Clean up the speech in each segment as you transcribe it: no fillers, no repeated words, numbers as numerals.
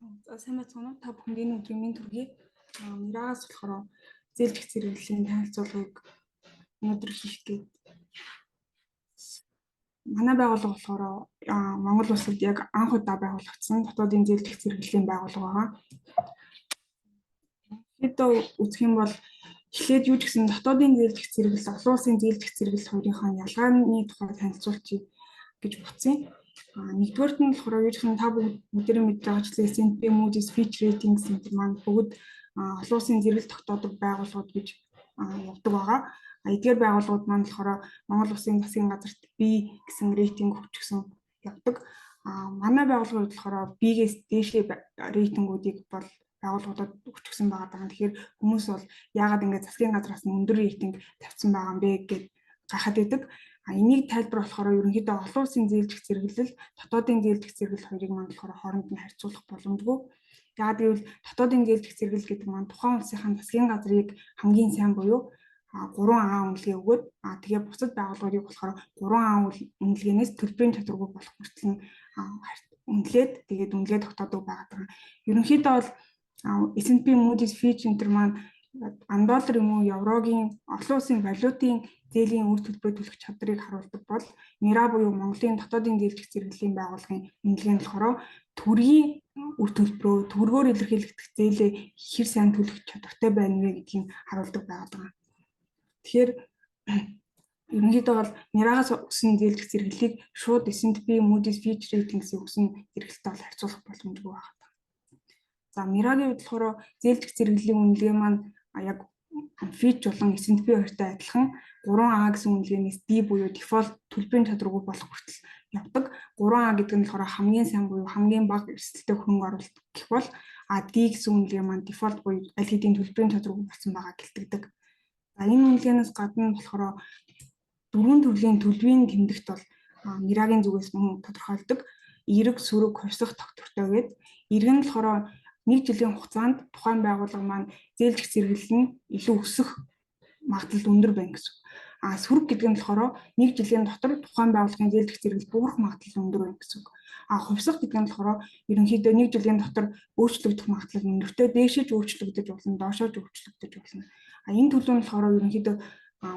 За, сайн байцгаана уу? Та бүхэнд энэ өдрийн мэнд хүргэе. Мирагаас болохоор зээлжих зэрэглэлийн танилцуулгыг өнөөдөр хийх гээд. Манай байгууллага болохоор Монгол улсад яг анх удаа байгуулагдсан дотоодын зээлжих зэрэглэлийн байгууллага байгаа. Ерөнхийдөө үзэх юм бол эхлээд юу ч гэсэн дотоодын зээлжих зэрэглэл, олон улсын зээлжих зэрэглэл хоёрынхаа ялгааны тухай танилцуулчих гэж бодсон. Нэгдүгээрт нь болохоор юу гэх юм, та бүгдээрээ мэдж байгаачлан S&P, Moody's, Fitch Ratings энэ маань бүгд олон улсын зэрэглэл тогтоодог байгууллагууд гэж явдаг байгаа. Эдгээр байгууллагууд маань болохоор Монгол улсын засгийн газарт B гэсэн рейтинг өгчихсөн явдаг. Манай байгууллагын хувьд болохоор B-гээс дээшээ рейтингүүдийг бол байгууллагуудад өгчихсөн байгаа даа. Тэгэхээр хүмүүс бол яагаад ингэж засгийн газраас нь өндөр рейтинг тавьсан байгаа юм бэ гэд гайхаад байдаг. Энийг тайлбар болохоор ерөнхийдөө олон улсын зээлжих зэрэглэл, дотоодын зээлжих зэрэглэл хоёрыг маань болохоор хооронд нь харьцуулах боломжгүй. Яагаад гэвэл дотоодын зээлжих зэрэглэл гэдэг маань тухайн улсынхаа засгийн газрыг хамгийн сайн буюу 3А үнэлгээ өгөөд, тэгээ бусад байгууллагыг болохоор 3А үнэлгээнээс төлбөрийн чадваргүй болох хүртэл нь үнэлээд, тэгээд үнэлгээ тогтоодог байгаа даа. Ерөнхийдөө бол S&P, Moody's, Fitch энэ төр маань доллар юм уу еврогийн, олон улсын валютын зээлийн үр төлбөрөө төлөх чадрыг харуулдаг бол МИРА буюу Монголын дотоодын зээлжих зэрэглэлийн байгууллагын үнэлгээ нь болохоор төгрөгийн үр төлбөрөө, төгрөгөөр илэрхийлэгдэх зээлээ хэр сайн төлөх чадвартай байна вэ гэдгийг харуулдаг байгаад байгаа. Тэгэхээр ерөнхийдөө бол МИРАгаас өгсөн зээлжих зэрэглэлийг шууд S&P, Moody's, Fitch Ratings-ийн өгсөн зэрэглэлтэй бол харьцуулах боломжгүй байна. За, МИРАгийн хувьд болохоор зээлжих зэрэглэлийн үнэлгээ маань яг Fitch болон S&P хоёртой адилхан 3A гэсэн үнэлгээнээс D буюу default, төлбөрийн чадваргүй болох хүртэл явдаг. 3A гэдэг нь болохоор хамгийн сайн буюу хамгийн бага эрсдэлтэй хөрөнгө оруулалт гэх бол D гэсэн үнэлгээ маань default буюу аль хэдийн төлбөрийн чадваргүй болсон байгаа гэлтэгдэг. За, энэ үнэлгээнээс гадна болохоор дөрвөн төрлийн төлбөрийн тэмдэгт бол Мирагийн зүгээс мөн тодорхойлдог. Эерэг, сөрөг, хувьсах, тогтвортой гээд. Эерэг нь болохоор нэг жилийн хугацаанд тухайн байгууллага маань зээлжих зэрэглэл нь илүү өсөх магадлал өндөр байна гэсэн. Сөрөг гэдэг нь болохоор нэг жилийн дотор тухайн байгууллагын зээлжих зэрэглэл буурах магадлал өндөр байна гэсэн үг. Хувьсах гэдэг нь болохоор ерөнхийдөө нэг жилийн дотор өөрчлөгдөх магадлал өндөртэй, дээшээ ч өөрчлөгдөж болно, доошоо ч өөрчлөгдөж болно. Энэ төлөв нь болохоор ерөнхийдөө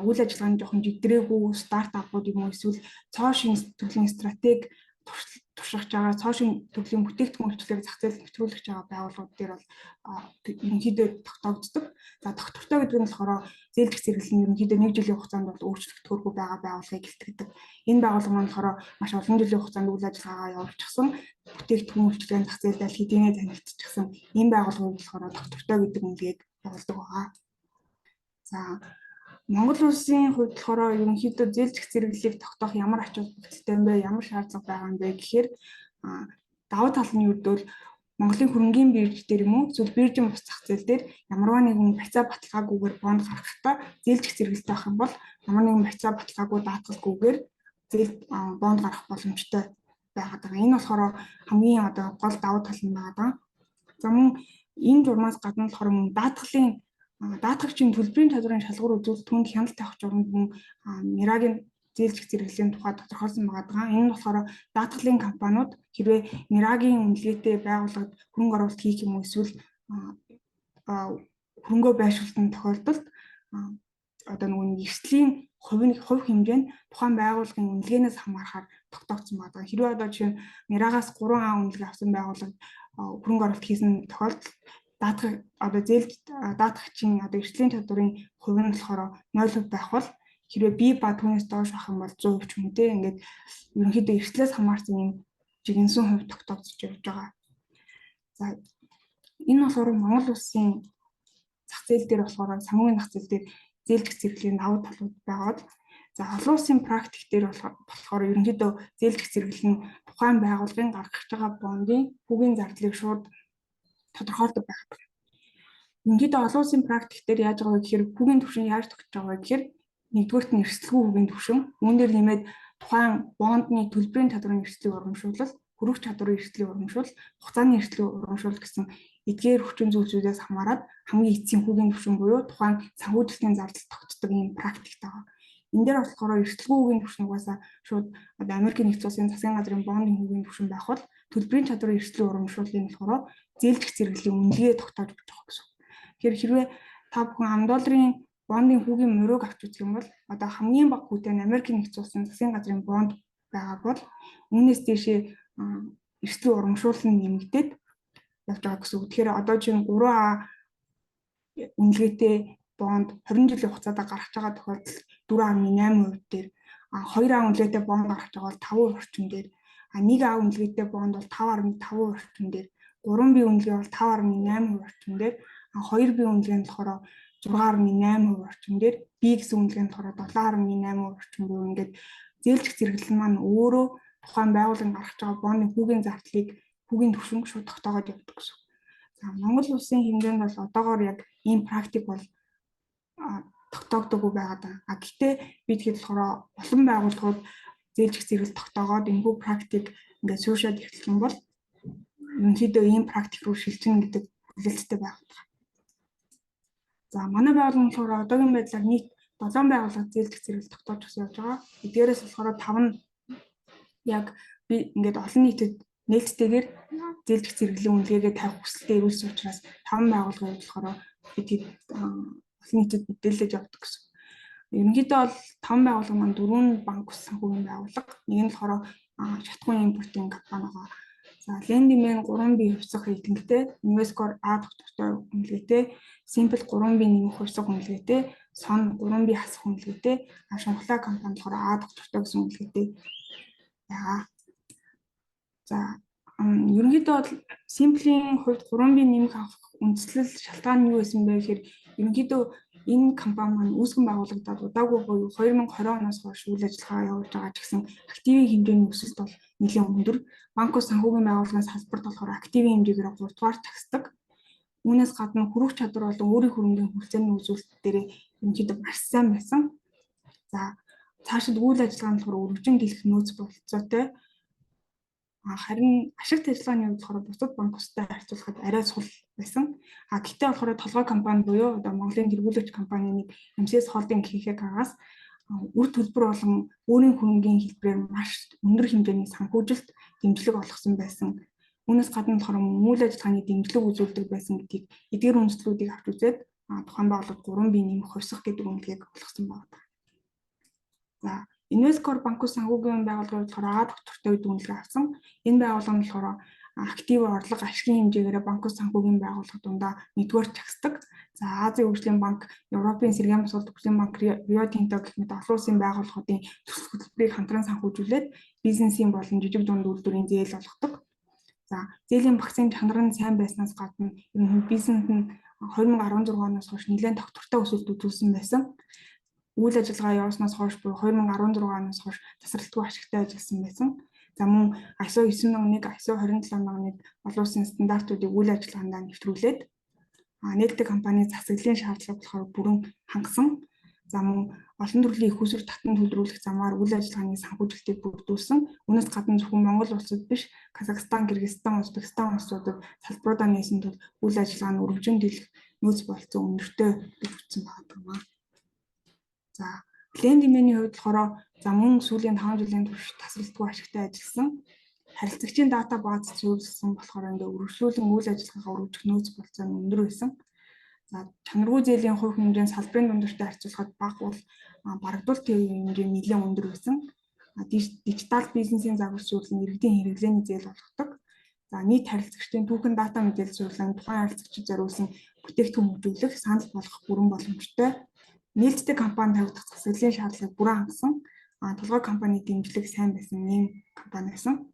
үйл ажиллагааны жоохон жигдрээгүй стартапууд юм уу, эсвэл цоо шинэ төрлийн стратеги туршиж байгаа, цоо шинэ төрлийн бүтээгдэхүүн үйлчилгээг зах зээлд нэвтрүүлж байгаа байгууллагууд дээр бол ерөнхийдөө тогтоогддог. За, тогтвортой гэдэг нь болохоор зээлжих зэрэглэл нь ерөнхийдөө нэг жилийн хугацаанд бол өөрчлөгдөхөөргүй байгаа байгууллагыг илтгэдэг. Энэ байгууллага маань болохоор маш олон жилийн хугацаанд үйл ажиллагаагаа явуулчихсан, бүтээгдэхүүн үйлчилгээний зах зээлд аль хэдийнэ танигдчихсан энэ байгууллагыг болохоор тогтвортой гэдэг үнэлгээг явуулдаг байгаа. За, Монгол улсын хувьд болохоор ерөнхийдөө зээлжих зэрэглэлийг тогтоох ямар ач холбогдолтой юм бэ, ямар шаардлага байгаа юм бэ гэхээр давуу тал нь юудвал Монголын хөрөнгийн бирж дээр юм уу, эсвэл биржийн бус зах зээл дээр ямарваа нэгэн барьцаа баталгаагүйгээр бонд гаргахдаа зээлжих зэрэглэлтэй байх юм бол ямар нэгэн барьцаа баталгаагүй, даатгалгүйгээр зээл бонд гаргах боломжтой байгаад байгаа. Энэ болохоор хамгийн одоо гол давуу тал нь байгаа. За, мөн энэ журмаас гадна болохоор мөн даатгалын даатгагчийн төлбөрийн чадварын шалгуур үзүүлэлт, түүнд хяналт тавих журамд мөн Мирагийн зээлжих зэрэглэлийн тухай тодорхойлсон байгаа. Энэ нь болохоор даатгалын компаниуд хэрвээ Мирагийн үнэлгээтэй байгууллагад хөрөнгө оруулалт хийх юм уу, эсвэл хөрөнгөө байршуулсан тохиолдолд одоо нөгөө нэг эрсдлийн хувь хэмжээ нь тухайн байгууллагын үнэлгээнээс хамаарахаар тогтоогдсон байгаа. Хэрвээ одоо жишээ нь Мирагаас 3А үнэлгээ авсан байгууллагад хөрөнгө оруулалт хийсэн тохиолдолд даатгах одоо зээл даатгагчийн одоо эрсдлийн чадварын хувь нь болохоор 0% байх бол, хэрвээ B ба түүнээс доош байх юм бол 100% ч юм уу, те, ингээд ерөнхийдөө эрсдлээс хамаарсан юм жигэнсэн хувь тогтоогдож явж байгаа. За, энэ болохоор Монгол улсын зах зээл дээр болохоор санхүүгийн зах зээл дээр зээлжих зэрэглэлийн давуу талууд байгаад, за, олон улсын практик дээр болохоор ерөнхийдөө зээлжих зэрэглэл нь тухайн байгууллагын гаргаж байгаа бондын хүүгийн зардлыг шууд тодорхойлдог байх. Ерөнхийдөө олон улсын практик дээр яаж байгаа вэ гэхээр хүүгийн түвшин яаж тогтож байгаа вэ гэхээр нэгдүгээрт нь эрсдэлгүй хүүгийн түвшин, үүн дээр нэмээд тухайн бондны төлбөрийн чадварын эрсдлийг урамшуулал, хөрөх чадварын эрсдлийн урамшуул, хугацааны эрсдлийн урамшуул гэсэн эдгээр хүчин зүйлсүүдээс хамаарат хамгийн эцсийн хүүгийн түвшин буюу тухайн санхүүжилтийн зардал тогтдог ийм практиктай байгаа. Энэ дээр болохоор эрсдэлгүй хүүгийн түвшин угаасаа шууд одоо Америкийн нэгдсэн улсын засгийн газрын бондын хүүгийн түвшин байх бол төлбөрийн чадварын эрсдлийн урамшууллын болохоор зээлжих зэрэглэлийн үнэлгээ тогтоож өгч байгаа гэсэн. Тэгэхээр хэрвээ та бүхэн ам долларын бондын хүүгийн мөрөөг авч үзэх юм бол одоо хамгийн бага хүүтэй нь Америкийн нэгдсэн улсын засгийн газрын бонд байгаа бол үүнээс дээшээ эрсдлийн урамшуул нь нэмэгдээд явж байгаа гэсэн үг. Тэгэхээр одоо чинь 3А үнэлгээтэй бонд 20 жилийн хугацаанд гаргаж байгаа тохиолдолд 4.8% дээр, 2А үнэлгээтэй бонд гаргаж байгаа бол 5% орчим дээр, 1А үнэлгээтэй бонд бол 5.5% орчим дээр, 3B үнэлгээ бол 5.8% орчим дээр, 2B үнэлгээ нь болохоор 6.8% орчим дээр, B гэсэн үнэлгээ нь болохоор 7.8% орчим буюу ингээд зээлжих зэрэглэл маань өөрөө тухайн байгууллагын гаргаж байгаа бондын хүүгийн зардлыг, хүүгийн түвшинг шууд тогтоогоод явдаг гэсэн. За, Монгол улсын хэмжээнд бол одоогоор яг ийм практик бол тогтоогдоогүй байгаа даа. А гэхдээ би тэгэхэд болохоор олон байгууллагууд зээлжих зэрэглэл тогтоогоод энэхүү практик ингээд суурьшаад эхлэх юм бол ерөнхийдөө ийм практик руу шилжинэ гэдэг хүлээлттэй байх байна. За, манай байгууллага болохоор одоогийн байдлаар нийт 7 байгууллага зээлжих зэрэглэл тогтоож өгсөн явж байгаа. Эдгээрээс болохоор 5 нь яг би ингээд олон нийтэд нээлттэйгээр зээлжих зэрэглэлийн үнэлгээгээ тавих хүсэлтэд ирүүлсэн учраас 5 байгууллагын хувьд болохоор бид олон нийтэд мэдээлэж явдаг гэсэн. Ерөнхийдөө бол 5 байгууллага маань дөрвөн банк ус санхүүгийн байгууллага, нэг нь болохоор шатахуун импортын компани байгаа. За, Lending 3B хувьсах рейтингтэй, Invescore А тогтвортой үнэлгээтэй, Simple 3B нэмэх хувьсах үнэлгээтэй, Сон 3B хасах үнэлгээтэй, Шунхлаа компани болохоор А тогтвортой гэсэн үнэлгээтэй байгаа. За, ерөнхийдөө бол Simple-ийн хувьд 3B нэмэх авах үндслэл шалтгаан нь юу байсан бэ гэхээр ерөнхийдөө энэ компани маань үүсгэн байгуулагдаад удаагүй буюу 2020 оноос хойш үйл ажиллагаа явуулж байгаа ч гэсэн активын хэмжээний өсөлт бол нэлээн өндөр. Банкус санхүүгийн байгууллагын салбарт болохоор активын хэмжээгээр 3 дугаар тагсдаг. Үүнээс гадна хүрэх чадвар болон өөрийн хөрөнгийн хүрэлцээний үзүүлэлт дээр ерөнхийдөө маш сайн байсан. За, цаашид үйл ажиллагаа нь болохоор өргөжин дийлэх нөөц бололцоотой. Харин ашигт ажиллагааны хувьд болохоор бусад банкустай харьцуулахад арай сул байсан. А гэхдээ болохоор толгой компани буюу одоо Монголын тэргүүлэгч компани нэг MCS Holding гэхээс үр төлбөр болон өөрийн хөрөнгийн хэлбэрээр маш өндөр хэмжээний санхүүжилт дэмжлэг олгосон байсан. Үүнээс гадна болохоор үйл ажиллагааны дэмжлэг үзүүлдэг байсан гэдгийг эдгээр үндэслүүдийг авч үзээд тухайн байгууллагад 3B нэмэх хувьсах гэдэг үнэлгээг олгосон байна. За, Invescore банкус санхүүгийн байгууллагын болохоор А тогтвортой гэдэг үнэлгээ авсан. Энэ байгууллага нь болохоор актив, орлого, ашигын хэмжээгээр банкус санхүүгийн байгууллага дундаа нэгдүгээр чагсдаг. За, Азийн хөгжлийн банк, Европын сэргээн босголт хөгжлийн банк, Рио Тинто гэх мэт олон улсын байгууллагуудын төсөл хөтөлбөрийг хамтран санхүүжүүлээд бизнесийн болон жижиг дунд үйлдвэрийн зээл олгодог. За, зээлийн багцын чанар нь сайн байснаас гадна ер нь бизнес нь 2016 оноос хойш нэлээд тогтвортой өсөлт үзүүлсэн байсан. Үйл ажиллагаа явуулснаас хойш буюу 2016 оноос хойш тасралтгүй ашигтай ажилласан байсан. За, мөн ISO 9001, ISO 27001 олон улсын стандартуудыг үйл ажиллагаандаа нэвтрүүлээд нээлттэй компани засаглалын шаардлага болохоор бүрэн хангасан. За, мөн олон төрлийн их усүр татан төлрүүлэх замаар үйл ажиллагааны санхүүжилтийг бүрдүүлсэн. Үүнээс гадна зөвхөн Монгол улсад биш, Казахстан, Кыргызстан, Узбекистан улсуудад салбаруудаа нээсэн тул үйл ажиллагаа нь өргөжин дийлэх нөөц бололцоо өндөртэй гэж үзсэн байна. За, Lending-ийн хувьд болохоор за мөн сүүлийн 5 жилийн турш тасралтгүй ашигтай ажилласан. Харилцагчийн дата бааз суурилсан болохоор ингээ өргөжлүүлэн үйл ажиллагаагаа өргөжих нөөц бололцоо нь өндөр байсан. За, чанаргүй зээлийн хувь хэмжээ нь салбарын дундажтай харьцуулахад бага бол барагдуулалтын хэмжээ нэлээд өндөр байсан. Дижитал бизнесийн загвар суурил нь иргэдийн хэрэглээний зээл олгодог. За, нийт харилцагчдын түүхэн дата мэдээлэл суурилан тухайн харилцагчид зориулсан бүтээгдэхүүн хөгжүүлэх, санал болгох бүрэн боломжтой. Нээлттэй компани тавигдах засаглалын шаардлагыг бүрэн хангасан. Толгой компани дэмжлэг сайн байсан ийм компани байсан.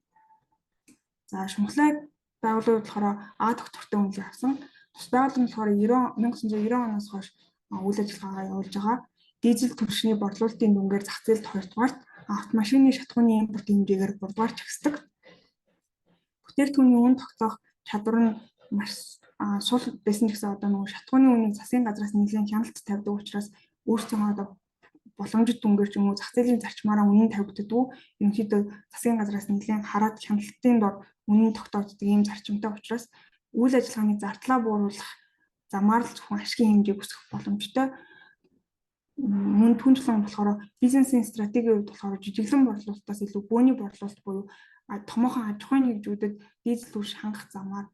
За, Шунхлай байгууллагууд болохоор А тогтвортой үнэлгээ авсан. Тус байгууллага нь болохоор 1990 оноос хойш үйл ажиллагаагаа явуулж байгаа. Дизель түлшний борлуулалтын дүнгээр зах зээлд 2 дугаарт, автомашины шатахууны импорт хэмжээгээр 3 дугаар чагсдаг. Бүтээгдэхүүний үн тогтоох чадвар нь маш сул байсан ч гэсэн одоо нөгөө шатахууны үнийг засгийн газраас нэлээд хяналт тавьдаг учраас өөрсдөө одоо боломжит дүнгээр ч юм уу зах зээлийн зарчмаараа үнэн тавигддаггүй, ерөнхийдөө засгийн газраас нэлээд хараад хяналтын дор үнэн тогтоогддог ийм зарчимтай учраас үйл ажиллагааны зардлаа бууруулах замаар л зөвхөн ашигын хэмжээг өсгөх боломжтой. Мөн түншлэн болохоор бизнесийн стратегийн хувьд болохоор жижиглэн борлуулалтаас илүү бөөний борлуулалт буюу томоохон аж ахуйн нэгжүүдэд дизель түвш хангах замаар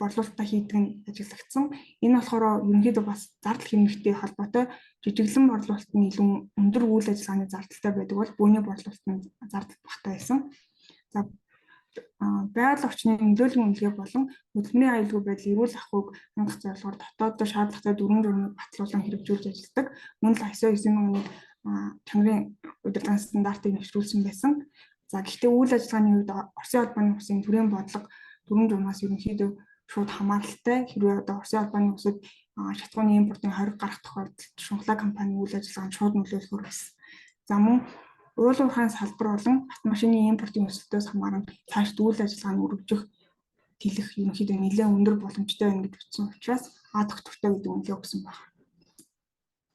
борлуулалтаа хийдэг нь ажиглагдсан. Энэ болохоор ерөнхийдөө бас зардал хэмнэхтэй холбоотой, жижиглэн борлуулалт нь илүү өндөр үйл ажиллагааны зардалтай байдаг бол бөөний борлуулалт нь зардал багатай байсан. За, байгаль орчны нөлөөллийн үнэлгээ болон хөдөлмөрийн аюулгүй байдал, эрүүл ахуйг хангах зорилгоор дотооддоо шаардлагатай дүрэм журмыг батлуулан хэрэгжүүлж ажилладаг. Мөн л ISO 9001 чанарын удирдлагын стандартыг нэвтрүүлсэн байсан. За, гэхдээ үйл ажиллагааны хувьд Оросын холбооны улсын төрийн бодлого, дүрэм журмаас ерөнхийдөө шууд хамааралтай. Хэрвээ одоо Оросын холбооны улсад шатахууны импортын хориг гарах тохиолдолд Шунхлаа компани үйл ажиллагаанд шууд нөлөөлөхөр байсан. За, мөн уул уурхайн салбар болон автомашины импортын өсөлтөөс хамааран цаашд үйл ажиллагааны өргөжих, тэлэх ерөнхийдөө нэлээд өндөр боломжтой байна гэж утсан учраас А тогтвортой гэдэг үнэлгээ өгсөн байна.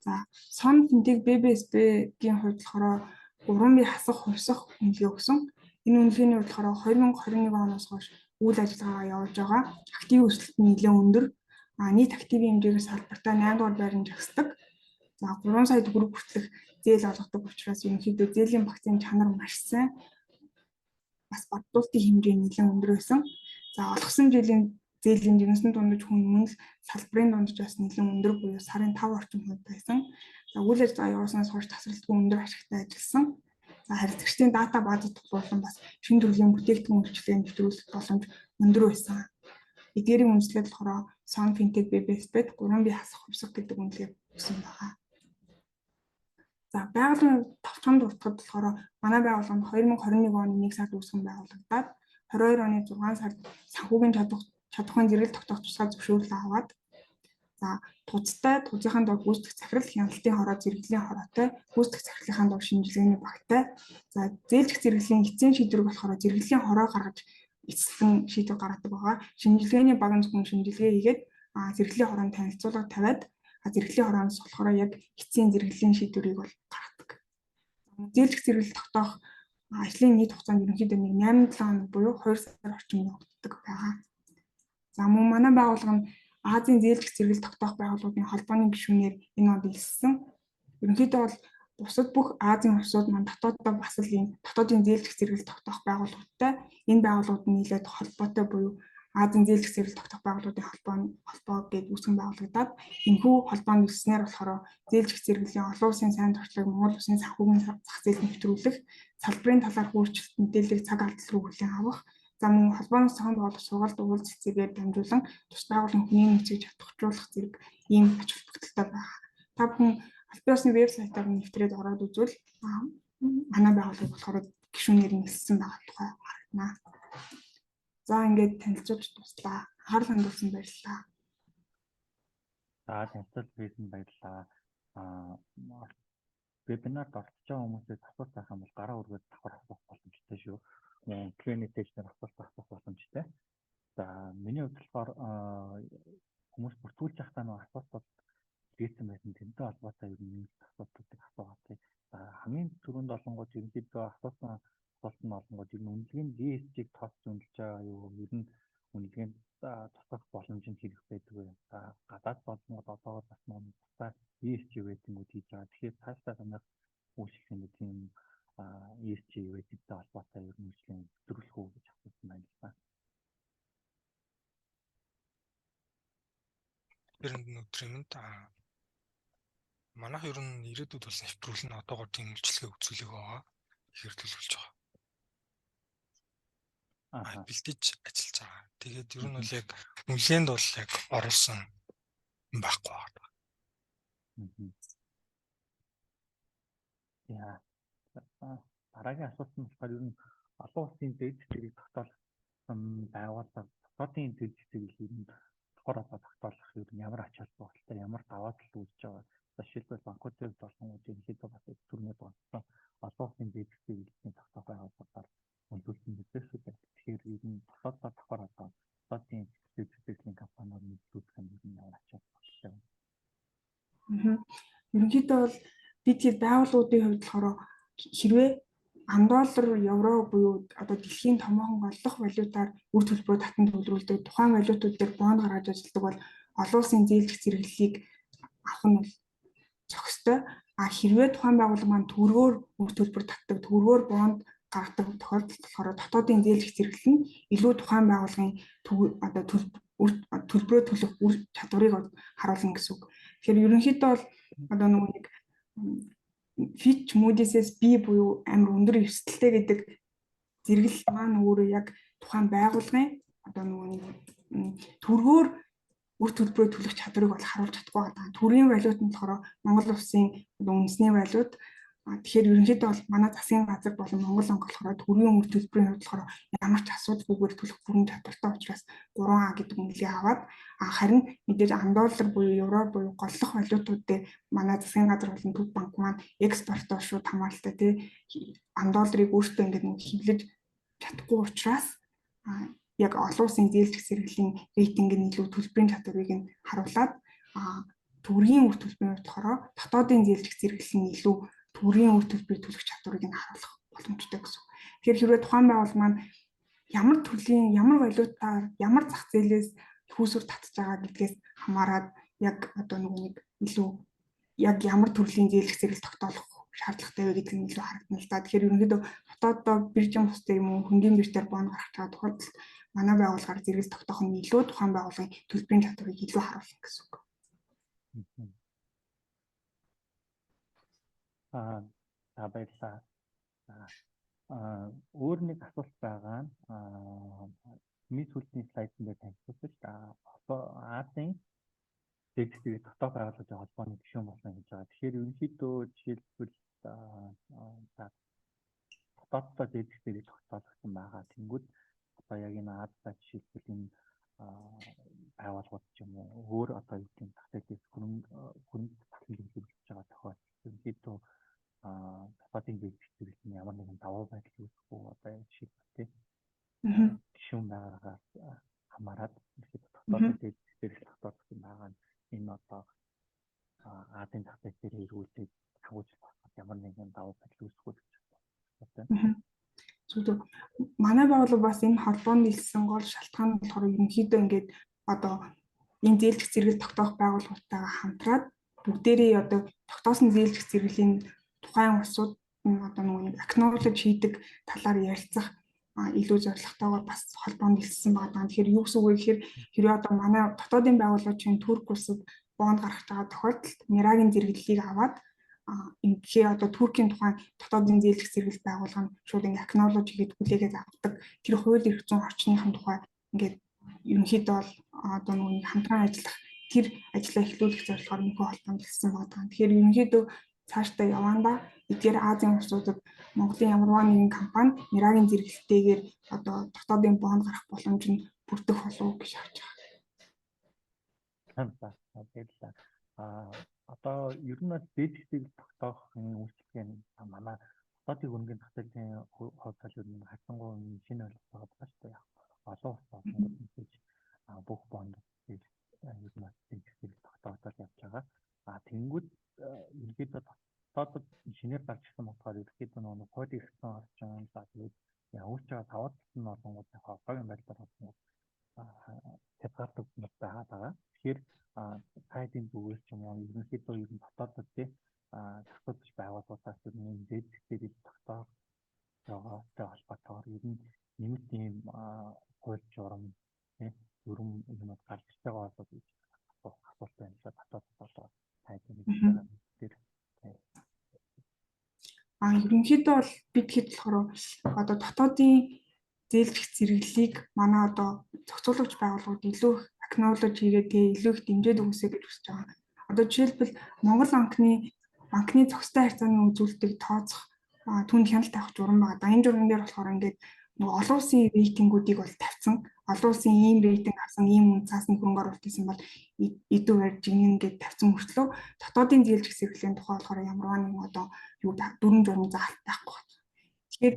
За, Сон Финтек ББСБ-гийн хувьд болохоор 3B хасах хувьсах үнэлгээ өгсөн. Энэ үнэлгээний хувьд болохоор 2021 оноос хойш үйл ажиллагаагаа явуулж байгаа. Актив өсөлт нь нэлээд өндөр. А нийт активын хэмжээгээр салбартаа 8 дугаар байранд жагсдаг. За, 3 сая төгрөг хүртэлх зээл олгодог учраас ерөнхийдөө зээлийн багцын чанар маш сайн. Бас бодлуулалтын хэмжээ нэлээд өндөр байсан. За, олгосон жилийн зээлийн жинсэн дундаж хүн мөн л салбарын дунджаас нэлээд өндөр буюу сарын 5 орчим хувь байсан. За, үйл ажиллагаа явуулснаас хойш тасралтгүй өндөр ашигтай ажилласан. За, харилцагчдын дата бааз тулгуурлан бас шинэ төрлийн бүтээгдэхүүн үйлчилгээ нэвтрүүлэх боломж өндөр байсан. Эдгээрийн үндэслэл болохоор Son Fintech BBS-д 3B хасах хувьсах гэдэг үнэлгээ өгсөн байгаа. За, байгууллагын товчхон дуртахад болохоор манай байгууллага нь 2021 оны 1 сард үүсгэн байгуулагдаад 22 оны 6 сард санхүүгийн чадахын зэрэгэл тогтоох тусгай зөвшөөрөл аваад, за, тузтай, тузынхаа дор гүйцэтгэх захирал, хяналтын хороо, зэрэглэлийн хороотой, гүйцэтгэх захирлынхаа дор шинжилгээний багтай. За, зээлжих зэрэглэлийн эцсийн шийдвэр болохоор зэрэглэлийн хороо гаргаж эцэслэн шийдвэр гаргадаг байгаа. Шинжилгээний баг нь зөвхөн шинжилгээ хийгээд, зэрэглэлийн хороонд танилцуулга тавиад, зэрэглэлийн хорооноос болохоор яг эцсийн зэрэглэлийн шийдвэрийг бол гаргадаг. Зээлжих зэрэглэл тогтоох ажлын нийт хугацаанд ерөнхийдөө нэг 8-7 хоног буюу 2 сар орчим явагддаг байгаа. За, мөн манай байгууллага нь Азийн зээлжих зэрэглэл тогтоох байгууллагуудын холбооны гишүүнээр энэ онд элссэн. Ерөнхийдөө бол бусад бүх Азийн улсууд маань дотооддоо бас л ийм дотоодын зээлжих зэрэглэл тогтоох байгууллагуудтай, энэ байгууллагууд нь нийлээд холбоотой буюу Азийн зээлжих зэрэглэл тогтоох байгууллагуудын холбоо гэдээ үүсгэн байгуулагдаад, энэхүү холбоонд элснээр болохоор зээлжих зэрэглэлийн олон улсын сайн туршлагыг Монгол улсын санхүүгийн зах зээлд нэвтрүүлэх, салбарын талаарх өөрчлөлт мэдээллийг цаг алдал руу хүлээн авах, за, мөн холбооноос зохион байгуулах сургалт уулзалт дамжуулан тус байгууллагын хүний нөөцийг чадахжуулах зэрэг ийм ач холбогдолтой байна. Та бүхэн албан ёсны вебсайтаар нэвтрээд ороод үзвэл манай байгууллага болохоор гишүүнээр нэлсэн байгаа тухай харагдана. За, ингээд танилцуулж дууслаа. Анхаарал хандуулсан баярлалаа. За, танилцуулт хийсэн баярлалаа. Аа, вебинарт оролцож байгаа хүмүүсээс асуулт байх юм бол гараа өргөөд давхар асуух боломжтой шүү. Q&A session-ээр асуулт асуух боломжтой. За, миний хувьд болохоор хүмүүс бүртгүүлж байхдаа нэг асуултууд хийсэн байсан. Тэрнтэй холбоотой ер нь нэмэлт асуултуудыг асуугаад. За, хамгийн түрүүнд болонгууд ерөнхийдөө асуусан асуулт нь болонгууд ер нь үнэлгээнд ESG-г тооцож үнэлж байгаа юу? Ер нь үнэлгээнд тусах боломж нь хэрэг байдаг вэ? За, гадаад болонгууд одоогоор бас нэг тусдаа ESG рейтингүүд хийж байгаа. Тэгэхээр цаашдаа танах үйлчлэгээнд тийм ESG рейтингтэй холбоотой ер нь үйлчлэгээ нэвтрүүлэх үү гэж асуусан байна л да. Тэр өдрийн мэнд. Манайх ер нь ирээдүйд бас нэвтрүүлнэ, одоогоор тийм үйлчилгээ үзүүлэх байгаа. Тэгэхээр төлөвлөж байгаа. Бэлдэж ажиллаж байгаа. Тэгээд ер нь бол яг үнэлгээнд бол яг оруулсан юм байхгүй байна. Яа. Дараагийн асуулт нь болохоор ер нь олон улсын зээлж зэрэг тогтоолсон байгууллага дотоодын зээлж зэрэг ер нь давхар одоо тогтоолох ер нь ямар ач холбогдолтой, ямар даваа тал үүсэж байгаа. Жишээлбэл, банкуудын хувьд болонгууд ерөнхийдөө бас түрмэд онцлон олон улсын зээлж зэрэглэлийн тогтоох байгууллагаар үнэлүүлсэн мэдээ шүү дээ. Тэгэхээр ер нь дотоодоо давхар одоо дотоодын зээлж зэрэглэлийн компаниуд нийлүүлэх нь ер нь ямар ач холбогдолтой вэ? Ерөнхийдөө бол бид тэр байгууллагуудын хувьд болохоор хэрвээ ам доллар, евро буюу одоо дэлхийн томоохон голлох валютаар үр төлбөрөөр татан төвлөрүүлдэг, тухайн валютууд дээр бонд гаргаж ажилладаг бол олон улсын зээлжих зэрэглэлийг авах нь бол зохистой. А хэрвээ тухайн байгууллага маань төгрөгөөр үр төлбөр татдаг, төгрөгөөр бонд гаргадаг тохиолдолд болохоор дотоодын зээлжих зэрэглэл нь илүү тухайн байгууллагын одоо төлбөрөө төлөх үр чадварыг харуулна гэсэн үг. Тэгэхээр ерөнхийдөө бол одоо нөгөө нэг Fitch, Moody's-с B буюу амар өндөр эрсдэлтэй гэдэг зэрэглэл маань өөрөө яг тухайн байгууллагын одоо нөгөө нэг төгрөгөөр үр төлбөрөө төлөх чадварыг бол харуулж чадахгүй байгаа. Төгрөгийн валют нь болохоор Монгол улсын одоо үндэсний валют. Тэгэхээр ерөнхийдөө бол манай засгийн газар болон Монгол банк болохоор төгрөгийн үр төлбөрийн хувьд болохоор ямар ч асуудалгүйгээр төлөх бүрэн чадвартай учраас 3А гэдэг үнэлгээ аваад, харин мэдээж ам доллар буюу евро буюу голлох валютууд дээр манай засгийн газар болон төв банк маань экспортоор шууд хамааралтай, тий, ам долларыг өөртөө ингээд нэг хэвлэж чадахгүй учраас яг олон улсын зээлжих зэрэглэлийн рейтинг нь илүү төлбөрийн чадварыг нь харуулад, төгрөгийн үр төлбөрийн хувьд болохоор дотоодын зээлжих зэрэглэл нь илүү төгрөгийн үр төлбөрийг төлөх чадварыг нь харуулах боломжтой гэсэн. Тэгэхээр хэрвээ тухайн байгууллага маань ямар төрлийн, ямар валютаар, ямар зах зээлээс хүйсүр татж байгаа гэдгээс хамаарат яг одоо нөгөө нэг илүү яг ямар төрлийн зээлжих зэрэглэл тогтоолох шаардлагатай вэ гэдэг нь илүү харагдана л да. Тэгэхээр ерөнхийдөө дотооддоо биржийн бус дээр юм уу, хөнгөн бирж дээр бонд гаргаж байгаа тохиолдолд манай байгууллагаар зэрэглэл тогтоох нь илүү тухайн байгууллагын төлбөрийн чадварыг илүү харуулна гэсэн үг. За, баярлалаа. Өөр нэг асуулт байгаа нь миний сүүлийн слайдн дээр танилцуулсан шүү дээ. Азийн зээлжих дотоод байгууллагын холбооны гишүүн болсон гэж байгаа. Тэгэхээр ерөнхийдөө жишээлбэл за дотооддоо зээлжих тогтоологдсон байгаа. Тэнгүүд одоо яг энэ Азидаа жишээлбэл энэ байгууллагууд ч юм уу, өөр одоо юу гэдэг зах зээлээс хөрөнгө хөрөнгө татан хэрэгжүүлж байгаа тохиолдолд ерөнхийдөө дотоодын зээлжих зэрэглэл нь ямар нэгэн давуу байдал үүсэх үү, одоо жишээлбэл, тий, гишүүн байгаагаас хамаарат ерөнхийдөө дотоодын зээлжих зэрэглэл тогтоогдсон байгаа нь энэ одоо Азийн зах зээл дээр эргүүлээд санхүүжилт болоход ямар нэгэн давуу байдал үүсэх үү гэж байна. Зүгээр, манай байгууллага бас энэ холбоонд нийлсэн гол шалтгаан нь болохоор ерөнхийдөө ингээд одоо энэ зээлжих зэрэглэл тогтоох байгууллагуудтайгаа хамтраад бүгдээрээ одоо тогтоосон зээлжих зэрэглэлийн тухайн улсууд нь одоо нөгөө нэг acknowledge хийдэг талаар ярилцах илүү зорилготойгоор бас холбоонд нийлсэн байгаа. Тэгэхээр юу гэсэн үг вэ гэхээр хэрвээ одоо манай дотоодын байгууллагууд чинь Турк улсад бонд гаргаж байгаа тохиолдолд Мирагийн зэрэглэлийг аваад, ингээ одоо Туркийн тухайн дотоодын зээлжих зэрэглэл байгууллага нь шууд ингээ acknowledge хийгээд хүлээгээд авдаг. Тэр хууль эрх зүйн орчныхын тухай ингээд ерөнхийдөө бол одоо нөгөө хамтран ажиллах тэр ажлаа эхлүүлэх зорилгоор нөхөө холбоонд хэлсэн байгаа. Тэгэхээр ерөнхийдөө цаашдаа явандаа эдгээр Азийн улсуудад Монголын ямарваа нэгэн компани Мирагийн зэрэглэлтэйгээр одоо дотоодын бонд гарах боломж нь бүрдэх болов уу гэж харж байгаа. Баярлалаа. Одоо ер нь бол зээлжих тогтоох үйлчилгээ нь манай дотоодын хөрөнгөний зах зээлийн хувьд бол ер нь харьцангуй шинэ ойлголт байгаа шүү дээ. Олон улс болонгууд мэдээж бүх бонд ер нь бол зээлжих тогтоогдол явж байгаа. Тэнгүүд ерөнхийдөө дотоодод шинээр гарч ирсэн болохоор ерөнхийдөө нөгөө хууль эрх зүйн орчин, за тэгээд үүсэж байгаа давуу тал нь болонгууд яг одоогийн байдлаар болонгууд хязгаарлагдмал байгаад байгаа. Тэгэхээр тайдын зүгээс ч юм уу, ерөнхийдөө ер нь дотоодод, тий, зохицуулж байгууллагуудаас ер нь зээлжих дээр тогтоох байгаатай холбоотойгоор ер нь нэмэлт ийм хууль журам, тий, дүрэм юмуд гарч ирж байгаа болов гэж асуулт байна л да, дотоодод болоо тайдын дээр. Ерөнхийдөө бол бид хэд болохоор одоо дотоодын зээлжих зэрэглэлийг манай одоо зохицуулагч байгууллагууд илүү их acknowledge хийгээд, тэгээ илүү их дэмжиж өгөөсэй гэж хүсэж байгаа. Одоо жишээлбэл Монгол банкны зохистой харьцааны үзүүлэлтийг тооцох, түүнд хяналт тавих журам байгаа. Да, энэ журам дээр болохоор ингээд нөгөө олон улсын рейтингүүдийг бол тавьсан. Олон улсын ийм рейтинг авсан, ийм үн цаасны хөрөнгө оруулалт хийсэн бол идэв барьж ингэн гээд тавьсан мөртлөө дотоодын зээлжих зэрэглэлийн тухай болохоор ямарваа нэгэн одоо юу дүрэм журам заалт байхгүй байна. Тэгэхээр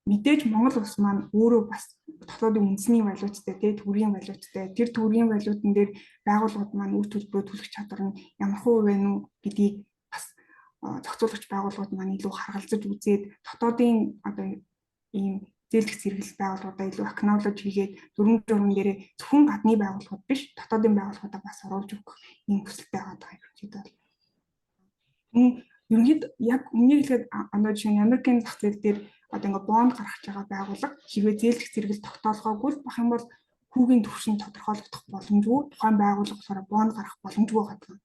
мэдээж Монгол улс маань өөрөө бас дотоодын үндэсний валюттай, тий, төгрөгийн валюттай. Тэр төгрөгийн валютан дээр байгууллагууд маань үр төлбөрөө төлөх чадвар нь ямар хуу вэ нү гэдгийг бас зохицуулагч байгууллагууд маань илүү харгалзаж үзээд дотоодын одоо ийм зээлдэх зэрэглэл байгууллагуудаа илүү acknowledge хийгээд дүрэм журам дээрээ зөвхөн гадны байгууллагууд биш, дотоодын байгууллагуудаа бас оруулж өгөх ийм хүсэлтэй байгаа ерөнхийдөө бол. Ерөнхийд яг үнэнийг хэлэхэд, одоо жишээ нь Америкийн зах зээл дээр одоо ингээ бонд гаргаж байгаа байгууллага хэрвээ зээлдэх зэрэглэл тогтоолгоогүй л байх юм бол хүүгийн түвшин тодорхойлогдох боломжгүй, тухайн байгууллага болохоор бонд гаргах боломжгүй байгаа.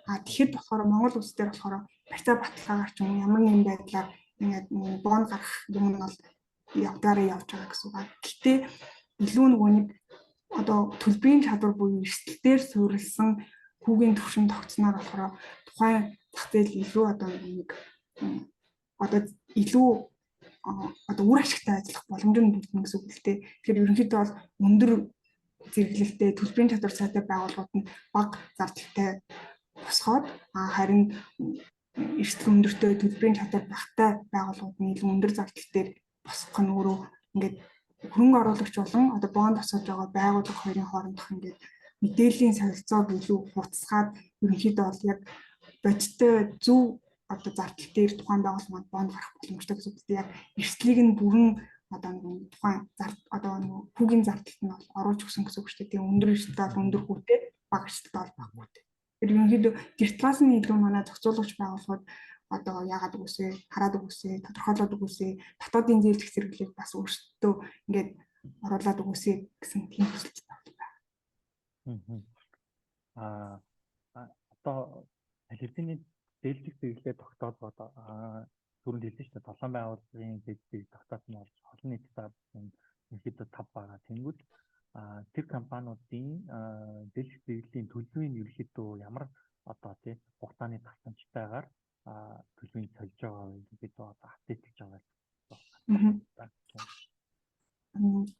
А тэгэхэд болохоор Монгол улс дээр болохоор барьцаа баталгаагаар ч юм уу, ямар нэгэн байдлаар ингээд бонд гаргах юм нь бол явдгаараа явж байгаа гэсэн үг. Гэхдээ илүү нөгөө нэг одоо төлбөрийн чадвар буюу эрсдэл дээр суурилсан хүүгийн түвшин тогтсноор болохоор тухайн зах зээл илүү одоо нэг одоо илүү одоо үр ашигтай ажиллах боломж нь бүрдэнэ гэсэн үг л дээ. Тэгэхээр ерөнхийдөө бол өндөр зэрэглэлтэй, төлбөрийн чадвар сайтай байгууллагууд нь бага зардалтай босгоод, харин эрсдэл өндөртэй, төлбөрийн чадвар багатай байгууллагууд нь илүү өндөр зардал дээр босгох нь өөрөө ингээд хөрөнгө оруулагч болон одоо бонд босгож байгаа байгууллага хоёрын хоорондох ингээд мэдээллийн солилцоог илүү хурдасгаад, ерөнхийдөө бол яг бодиттой зөв одоо зардал дээр тухайн байгууллага маань бонд гарах боломжтой гэсэн үг. Яг эрсдлийг нь бүрэн одоо нэг тухайн одоо нэг хүүгийн зардалт нь бол оруулж өгсөн гэсэн үг шүү дээ. Тийм, өндөр эрсдэлтэй бол өндөр хүүтэй, бага эрсдэлтэй бол бага хүүтэй. Тэр ерөнхийдөө тэр талаас нь илүү манай зохицуулагч байгууллагууд одоо яагаад өгөөсэй, хараад өгөөсэй, тодорхойлоод өгөөсэй, дотоодын зээлдэх зэрэглэлийг бас өөрсдөө ингээд оруулаад өгөөсэй гэсэн тийм хүсэлттэй байна. Одоо аль хэдийн зээлдэх зэрэглэлээ тогтоолгоод, түрүүнд хэлсэн шүү дээ, долоон байгууллагын зээлдэх тогтоосон бол олон нийтэд зарласан ерөнхийдөө тав байгаа. Тэнгүүд тэр компаниудын зээлдэх зэрэглэлийн төлөвийн ерөнхийдөө ямар одоо тий хугацааны давтамжтайгаар төлөвийг сольж байгаа вэ? Ерөнхийдөө одоо update лэж байгаа.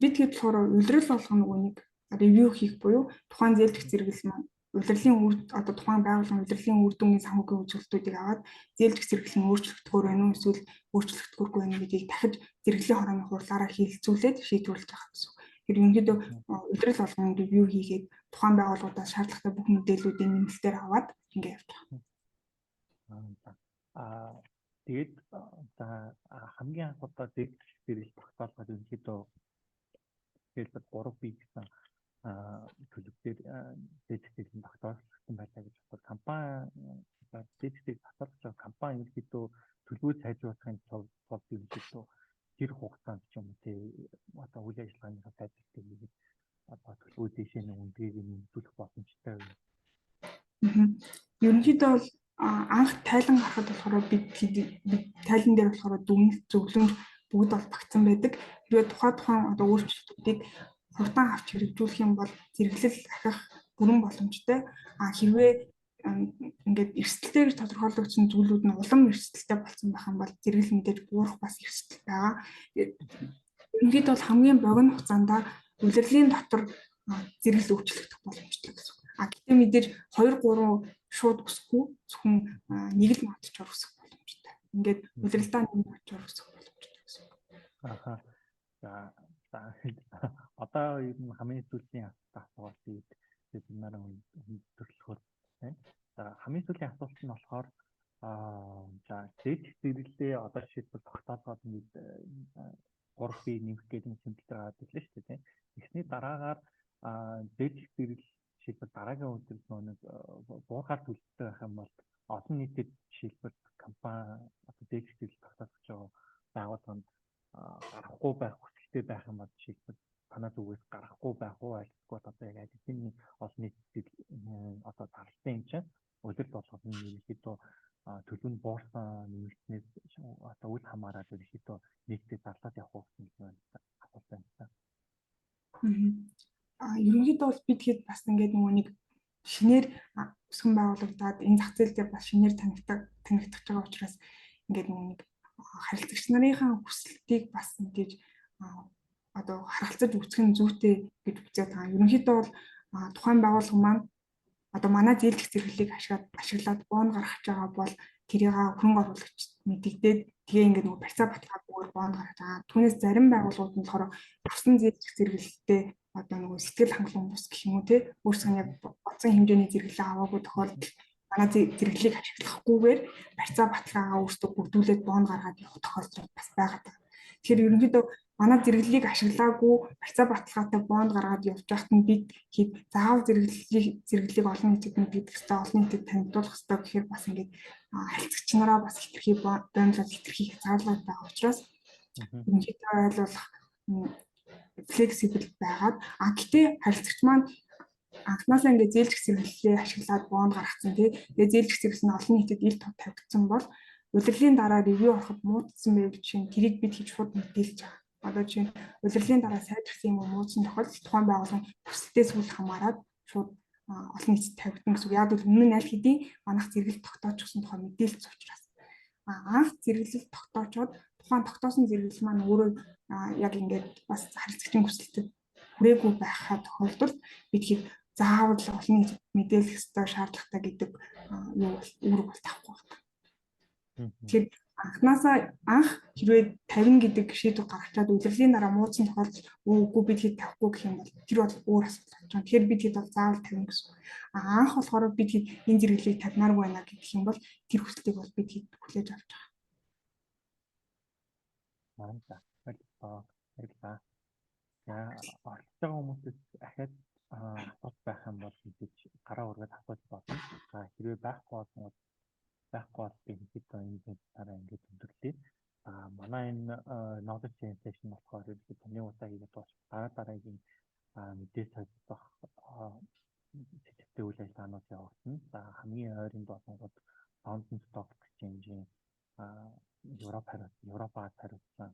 Би тэгэхэд болохоор улирал болгоно нөгөө нэг review хийх буюу тухайн зээлдэх зэрэглэл маань улирлын үр одоо тухайн байгууллагын улирлын үр дүнгийн санхүүгийн үзүүлэлтүүдийг аваад зээлдэх зэрэглэл нь өөрчлөгдөхөөр байна уу, эсвэл өөрчлөгдөхөөргүй байна гэдгийг дахиж зэрэглэлийн хорооны хурлаараа хэлэлцүүлээд шийдвэрлэж байгаа гэсэн үг. Тэр ерөнхийдөө улирал болгон review хийгээд, тухайн байгууллагуудаас шаардлагатай бүх мэдээллүүдийг нэмэлтээр аваад ингэ явж байгаа. Тэгээд за, хамгийн анх удаа зээлдэх зэрэглэл тогтоолгоод ерөнхийдөө хэлбэл 3B гэсэн төлөв дээр зээлдэх зэрэглэл тогтоогдсон байлаа гэж бодоход, компани зээлдэх зэрэглэл тогтоолгож байгаа компани ерөнхийдөө төлөвөө сайжруулахын тулд ерөнхийдөө тэр хугацаанд ч юм уу тий одоо үйл ажиллагааныхаа сайжруулалтыг хийгээд одоо төлөвөө дээшээ нэг үндгийг нэмэгдүүлэх боломжтой вэ? Ерөнхийдөө бол анх тайлан гарахад болохоор бид тайлан дээр болохоор дүгнэлт, зөвлөмж бүгд бол багтсан байдаг. Хэрвээ тухайн тухайн одоо өөрчлөлтүүдийг хурдан авч хэрэгжүүлэх юм бол зэрэглэл ахих бүрэн боломжтой. А хэрвээ ингээд эрсдэлтэй гэж тодорхойлогдсон зүйлүүд нь улам эрсдэлтэй болсон байх юм бол зэрэглэл мэдээж буурах бас эрсдэл байгаа. Ерөнхийдөө бол хамгийн богино хугацаанд улирлын дотор зэрэглэл өөрчлөгдөх боломжтой гэсэн үг. А гэхдээ мэдээж 2 3 шууд өсөхгүй, зөвхөн нэг л notch оор өсөх боломжтой. Ингээд улиралдаа нэг notch оор өсөх боломжтой гэсэн үг. Аха. За, одоо ер нь хамгийн сүүлийн асуултыг вебинараа өндөрлөхөөр байна. За, хамгийн сүүлийн асуулт нь болохоор за, зээлдэх зэрэглэлээ одоо жишээлбэл тогтоолгоод нэг 3B нэмэх гэдэг нэг тэмдэглэл гараад ирлээ шүү дээ, тийм. Тэгсний дараагаар зээлдэх зэрэглэл жишээлбэл дараагийн өдөр нөө нэг буурахаар төлөвтэй байх юм бол олон нийтэд жишээлбэл компани одоо зээлдэх зэрэглэл тогтоох байгаа байгууллага нь гарахгүй байх хүсэлтэй байх юм бол жишээлбэл танаа зүгээс гарахгүй байх уу, альсгүй одоо яг аль хэдийн олон нийтэд одоо зарласан юм чинь улирал болгоод нь ерөнхийдөө төлөв нь буурсан нэмэгдснээс одоо үл хамааран ерөнхийдөө нийтдээ зарлаад явах уу гэсэн юм асуулт байна. Ерөнхийдөө бол бид хэд бас ингээд нөгөө нэг шинээр өсгөн байгуулагдаад, энэ зах зээл дээр бас шинээр танигдах байгаа учраас ингээд нөгөө нэг харилцагч нарынхаа хүсэлтийг бас мэдээж одоо харгалзаж үзэх нь зүйтэй гэж үзээд байгаа. Ерөнхийдөө бол тухайн байгууллага маань одоо манай зээлдэх зэрэглэлийг ашиглаад бонд гаргаж байгаа бол тэрийг хөрөнгө оруулагчид мэдэгдээд, тэгээ ингээд нөгөө барьцаа баталгаагүйгээр бонд гаргаж байгаа. Түүнээс зарим байгууллагууд нь болохоор авсан зээлдэх зэрэглэлтэй одоо нөгөө сэтгэл хангалуун бус гэх юм уу, те, өөрсдөө яг бодсон хэмжээний зэрэглэлээ аваагүй тохиолдолд манай зэрэглэлийг ашиглахгүйгээр барьцаа баталгаагаа өөрсдөө бүрдүүлээд бонд гаргаад явах тохиолдол бас байгаа. Тэгэхээр ерөнхийдөө Манай зэрэглэлийг ашиглаагүй барьцаа баталгаатай бонд гаргаад явж байхад нь бид хэд заавал зэрэглэлийг олон нийтэд мэддэг хэвээр, олон нийтэд танигдуулах хэвээр гэхээр бас ингээд харилцагч нараа бас хэтэрхий боомлол, хэтэрхий хязгаарлалт байгаа учраас ерөнхийдөө ойлгох flexible байгаад, гэтээ харилцагч маань анхнаасаа ингээд зээлжих зэрэглэлээ ашиглаад бонд гаргацсан, тий. Тэгээ зээлжих зэрэглэл нь олон нийтэд ил тод тавигдсан бол улирлын дараа review ороход муудсан байв чинь тэрийг бид хийж шууд мэдээлж байгаа. Одоо чинь улирлын дараа сайжирсан юм уу, муудсан тохиолдолд тухайн байгууллагын хүсэлтээс үл хамааран шууд олон нийтэд тавигдана гэсэн үг. Яг бол өмнө нь аль хэдийн манайх зэрэглэл тогтоочсон тухай мэдээлсэн учраас. Анх зэрэглэл тогтоочоод тухайн тогтоосон зэрэглэл маань өөрөө яг ингээд бас харилцагчийн хүсэлтэд хүрээгүй байхаа тохиолдолд бид хэд заавал олон нийтэд мэдээлэх ёстой, шаардлагатай гэдэг юу бол үүрэг бол тавихгүй байна. Тэгэхээр анхнаасаа анх хэрвээ 50 гэдэг шийдвэр гаргачаад улирлын дараа муудсан тохиолдолд үгүй, бид хэд тавихгүй гэх юм бол тэр бол өөр асуудал болж байгаа. Тэгэхээр бид хэд бол заавал тавина гэсэн. А анх болохоор бид хэд энэ зэрэглэлийг тавьмааргүй байна гэх юм бол тэр хүсэлтийг бол бид хэд хүлээж авч байгаа. За, баярлалаа. Баярлалаа. За, оролцож байгаа хүмүүсээс ахаад асуулт байх юм бол мэдээж гараа өргөд асууж болно. За, хэрвээ байхгүй бол би ерөнхийдөө энэ вебинараа ингээд өндөрлөе. А манай энэ knowledge sharing session болохоор ерөнхийдөө нэг удаа хийгээд дуусах, дараа дараагийн мэдээ солилцох сэдэвтэй үйл ажиллагаанууд явагдана. За, хамгийн ойрын болонгууд London Stock Exchange-ийн Европ хариуц Европ Аз хариуцсан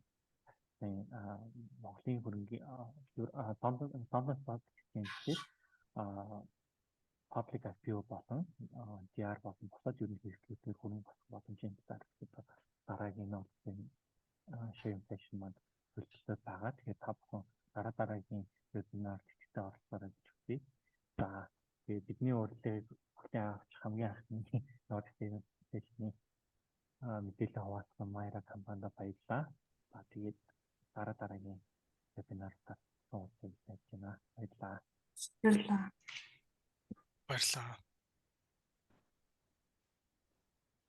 Монголын хөрөнгийн London Stock Exchange-ээр public IPO болон DR болон бусад ерөнхий хэрэгслүүдээр хөрөнгө оруулах боломжийн талаар дараагийн knowledge sharing session маань төлөвлөсөн байгаа. Тэгэхээр та бүхэн дараа дараагийн вебинар идэвхтэй оролцоорой гэж хүсье. За, тэгээд бидний урилгыг бүхний авч хамгийн анхны knowledge sharing session-ы мэдээлэл хуваалцсан Майра компанид баярлалаа. За, тэгээд дараа дараагийн вебинартаа уулзъя гэж найдаж байна. Баярлалаа. Баярлалаа. Баярлалаа.